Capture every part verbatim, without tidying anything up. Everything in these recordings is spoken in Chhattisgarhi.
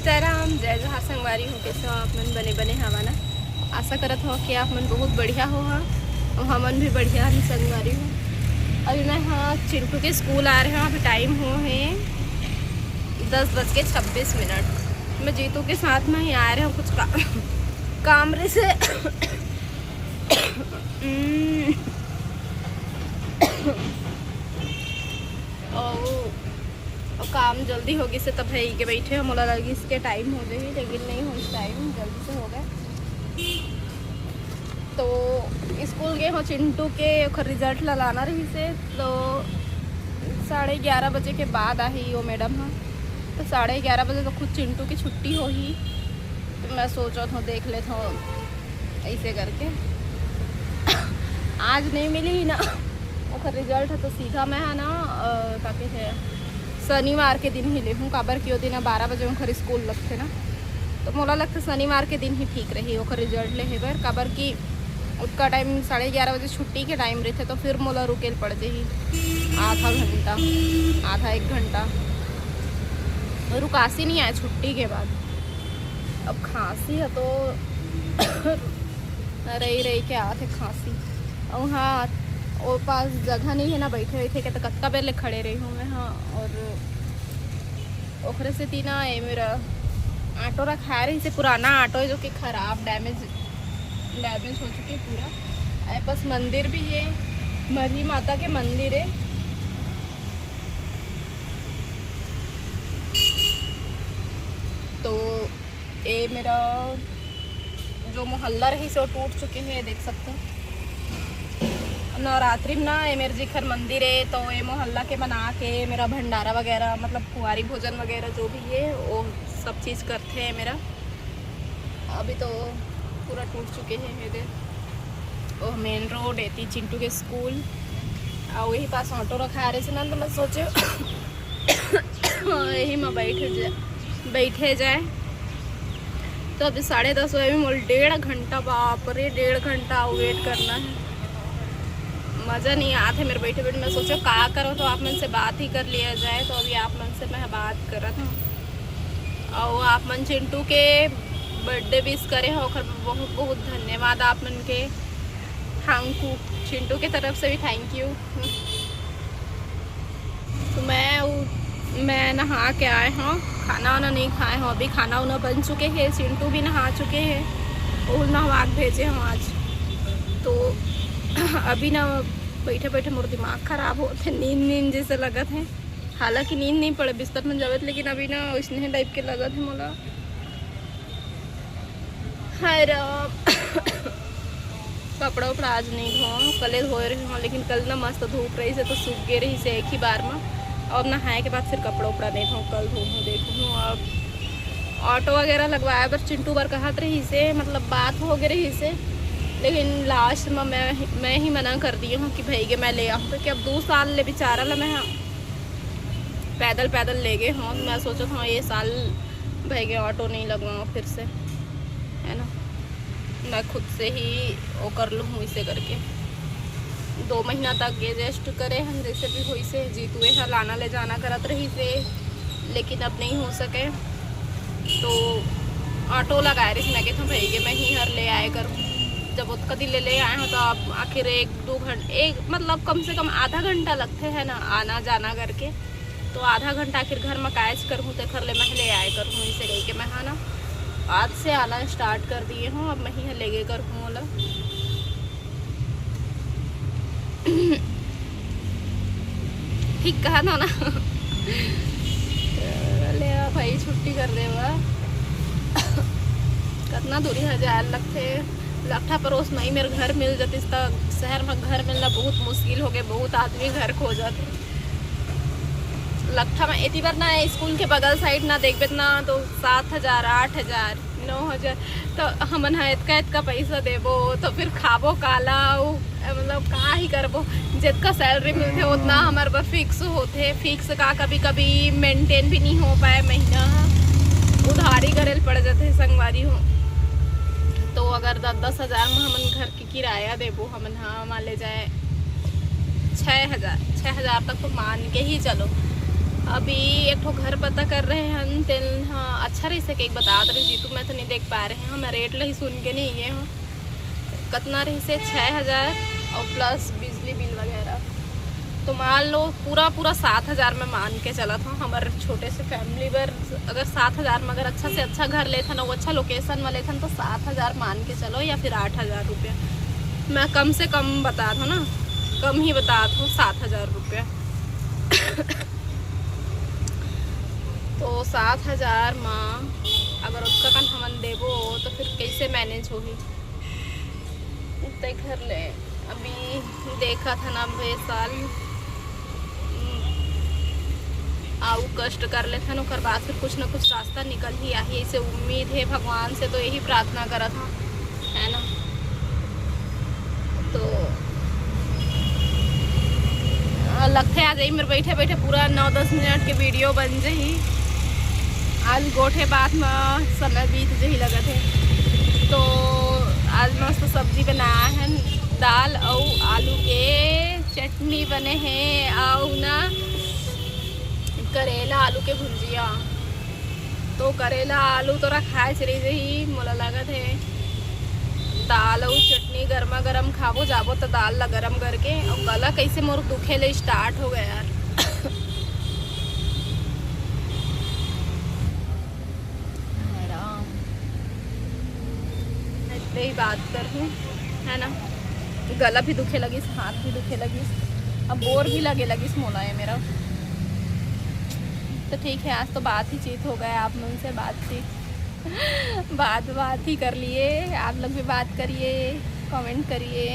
जय राम, जय जोहार संगवारी हो। कैसे हो आप मन? बने बने हवा ना? आशा करत हो कि आप मन बहुत बढ़िया हो हा, और हमन भी बढ़िया हन संगवारी हो। अभी मैं हा चिंटू के स्कूल आ रहे हूँ। अभी टाइम हो है दस बज के छब्बीस मिनट। मैं जीतू के साथ में ही आ रहे हूँ, कुछ का, काम रे से। हम्म। और, और काम जल्दी हो गिस हे, तब है के बैठे हो। मोला लगिस के टाइम हो जाही, लेकिन नहीं होइस टाइम, जल्दी से हो गए। तो स्कूल गे हो चिंटू के, ओकर रिजल्ट ला लाना रहिस हे, तो साढ़े ग्यारह बजे के बाद आही वो मैडम हा। तो साढ़े ग्यारह बजे तो खुद चिंटू की छुट्टी होही। तो मैं सोचत हूँ, देख लेत हूँ ऐसे करके। आज नहीं मिली ना ओकर रिजल्ट, तो सीधा मैं है ना, अ, का कहिथे, शनिवार के दिन ही लेहूँ, काबर कि ओ दिन बारह बजे ओकर स्कूल लगथे ना। तो मोला लगथे शनिवार के दिन ही ठीक रही ओकर रिजल्ट लेहे बर, काबर कि ओतका टाइम, साढ़े ग्यारह बजे छुट्टी के टाइम रहिथे, तो फिर मोला रुके ल पड़ जाही आधा घंटा, आधा एक घंटा। रुकासी नहीं आए छुट्टी के बाद। अब खांसी है तो रही रही के आथे खांसी। और हाँ, ओ पास जगह नहीं है ना बैठे बैठे के, तो कतका बेर ले खड़े रही हूँ मैं। हाँ, और ओकरे सेती ना ये मेरा ऑटो रखाए रहिस हे, पुराना ऑटो है जो कि खराब, डैमेज, डैमेज हो चुके पूरा। ए पास मंदिर भी है, मरही माता के मंदिर है। तो ये मेरा जो मोहल्ला रहिस हे, वो टूट चुके हैं, देख सकते हो। नवरात्रि में ना, ये मेरे जिखर मंदिर है, तो ये मोहल्ला के बना के मेरा भंडारा वगैरह, मतलब कुंवारी भोजन वगैरह जो भी है, वो सब चीज़ करते हैं मेरा। अभी तो पूरा टूट चुके हैं मेरे। वो मेन रोड है ती चिंटू के स्कूल, और वही पास ऑटो रखा रहिस हे ना, तो मैं सोचे यही में बैठ जा, बैठे जाए। तो अभी साढ़े दस बजे में मोला डेढ़ घंटा, बाप रे, डेढ़ घंटा वेट करना है। मज़ा नहीं आत हे मेरे बैठे बैठे। मैं सोचा का करो, तो आप मन से बात ही कर लिया जाए। तो अभी आप मन से मैं बात करत हूँ। और आप मन चिंटू के बर्थडे विश करे हो, ओकर बहुत बहुत धन्यवाद आप मन के। थैंक यू, चिंटू के तरफ से भी थैंक यू। तो मैं उ-, मैं नहा के आए हूँ, खाना वाना नहीं खाए हूँ। अभी खाना वाना बन चुके हैं, चिंटू भी नहा चुके हैं, वो नहवा के भेजे हूँ आज। तो अभी ना बैठे बैठे मोर दिमाग खराब होत हे, नींद नींद जैसे लगत है। हालांकि नींद नहीं पड़े बिस्तर में जावत, लेकिन अभी ना इसने टाइप के लगत है मोला। हाय राम। कपड़ा उपड़ा आज नहीं धोवा, कले धोए रहे हूँ, लेकिन कल ना मस्त धूप रहिस हे तो सूख गे रहिस हे एक ही बार में। अब नहाए के बाद फिर कपड़ा उपड़ा नहीं धोवा, कल धोहूँ, देखहूँ। अब ऑटो वगैरह लगवाए बर चिंटू बर कहत रहिस हे, मतलब बात हो गे रहिस हे, लेकिन लास्ट में मैं मैं ही मना कर दिए हूँ कि भई गे मैं ले आऊँ, क्योंकि अब दो साल ले बेचारा ला मैं पैदल पैदल ले गए हूँ। मैं सोचत हूँ ये साल भई गे ऑटो नहीं लगवाऊँ फिर से, है ना, मैं खुद से ही वो कर लूँ इसे करके। दो महीना तक एडजस्ट करे हन, जैसे भी होइस हे। जीतू ए ह लाना ले जाना करत रहिस हे, लेकिन अब नहीं हो सके, तो ऑटो लगाए रहिस। मैं कहत हूँ भई गे मैं ही हर ले आए करूँ। जब ओतका दिन ले ले आए हूँ तो अब आखिर एक दो घंटे, एक मतलब कम से कम आधा घंटा लगथे है ना आना जाना करके, तो आधा घंटा आखिर घर में कायच करहूँ, तेखर ले मैं ले आए करहूँ, इसे कह के मैं हा ना आज से आना स्टार्ट कर दिए हूँ। अब मैं ही लेगे करहूँ ओला। ठीक कहा था ना। ले आ भाई, छुट्टी कर दे बा। कतना दूरी हजार लगथे। लकठा परोस में ही मेरे घर मिल जातिस त शहर में घर मिलना बहुत मुश्किल हो गए, बहुत आदमी घर खोजत हे। लकठा में एती बार ना स्कूल के बगल साइड ना देखबे त ना तो सात हजार, आठ हजार, नौ हजार, तो हमन हा एतका एतका पैसा देबो तो फिर खाबो काला, उ, मतलब का ही करबो। जितका सैलरी मिलथे उतना हमर बर फिक्स होथे, फिक्स का कभी कभी मेंटेन भी नहीं हो पाए महीना हा, उधारी करे ल पड़ जाथे संगवारी हो। तो अगर दस दस हजार में हमन घर के किराया देबो, हमन हा मान ले जाए छः हजार, छः हजार तक तो मान के ही चलो। अभी एक ठो घर पता कर रहे हन, तेन हा अच्छा अरे, इसे केक बतात रहे जीतू, मैं तो नहीं देख पा रहे हूँ, मैं रेट ला ही सुन के नहीं गए हूँ। कतना रहिसे? छः हज़ार और प्लस बिजली बिल वगैरह। तो मान लो पूरा पूरा सात हज़ार में मान के चलत हूँ। हमारे छोटे से फैमिली बर अगर सात हज़ार में अगर अच्छा से अच्छा घर लेथन और अच्छा लोकेशन में लेथन तो सात हज़ार मान के चलो, या फिर आठ हज़ार रुपया। मैं कम से कम बतात हूँ ना, कम ही बतात हूँ, सात हज़ार रुपया। तो सात हज़ार में अगर ओतका कन हमन देबो तो फिर कैसे मैनेज होही? तेखर ले अभी देखत हन, अब ए साल, उम, आऊ कष्ट कर लेथन, ओकर बाद फिर कुछ ना कुछ रास्ता निकल ही आही, ऐसे उम्मीद है भगवान से, तो यही प्रार्थना करत हन, है ना? तो, अ, लगथे आज यही मेरे बैठे बैठे पूरा नौ दस मिनट के वीडियो बन जही। आज गोठे बात में समय बीत जही लगत है। तो आज मस्त सब्जी बनाया है, दाल अउ आलू के चटनी बने है, अउ ना करेला आलू के भुंजिया। तो करेला आलू तोरा खाए चली जही, मोला लगत है। दाल अउ चटनी गरमा गरम खाबो, जाबो तो दाल ला गरम करके। अउ गला कैसे मोर दुखे ले स्टार्ट हो गया यार। राम, इतने ही बात कर हूँ, है ना? गला भी दुखे लगिस, हाथ भी दुखे लगिस, अब बोर भी लगे लगिस मोला ये मेरा। तो ठीक है, आज तो बात ही चीत हो गया आप मन से, बातचीत बात बात ही कर लिए। आप लोग भी बात करिए, कमेंट करिए,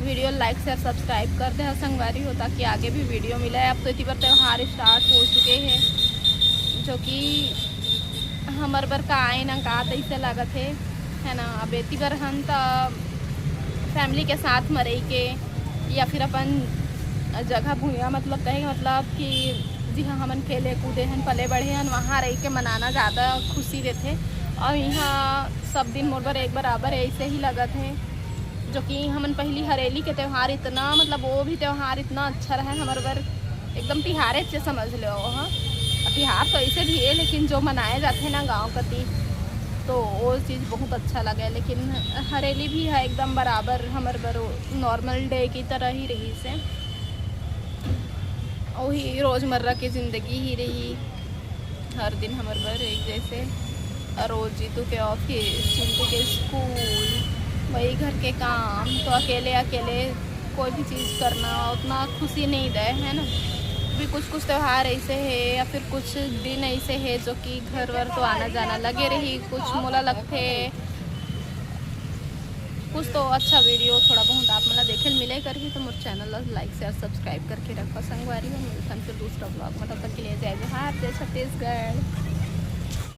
वीडियो लाइक शेयर सब्सक्राइब कर दे संगवारी हो, ताकि आगे भी वीडियो मिले। अब तो इतनी बार त्यौहार स्टार्ट हो चुके हैं, जो कि हमर बर का आए ना का तैसे लागत है, है ना? अब एती बर हम त फैमिली के साथ में रह के या फिर अपन जगह भुइयां, मतलब कहे के मतलब कि जिहाँ हमन खेले कूदे हन, पले बढ़े हन, वहाँ रह के मनाना ज़्यादा खुशी देथे। और यहाँ सब दिन मोर बर एक बराबर ऐसे ही लगत है, जो कि हमन पहली हरेली के त्यौहार इतना, मतलब वो भी त्यौहार इतना अच्छा रहे हमर बर, एकदम तिहारे से समझ लो। हाँ, तिहार तो ऐसे भी है, लेकिन जो मनाए जाते हैं ना गाँव कती, तो वो चीज़ बहुत अच्छा लगे। लेकिन हरेली भी है एकदम बराबर हमर बर नॉर्मल डे की तरह ही रहिसे। वही रोज़मर्रा की ज़िंदगी ही रही, हर दिन हमर बर एक जैसे। और रोज़ जीतू के ऑफिस, चिंटू के स्कूल, वही घर के काम, तो अकेले अकेले कोई भी चीज़ करना उतना खुशी नहीं दे, है ना? भी कुछ कुछ त्यौहार ऐसे है या फिर कुछ दिन ऐसे है जो कि घर वर तो आना जाना लगे रही। कुछ मोला लगथे कुछ तो अच्छा वीडियो थोड़ा बहुत आप मन ला देखे ल मिले करही, तो मोर चैनल ला लाइक शेयर सब्सक्राइब करके रखो संगवारी हो। मिलथन फिर दूसरा ब्लॉग में, तब तक के लिए जय जोहार, जय छत्तीसगढ़।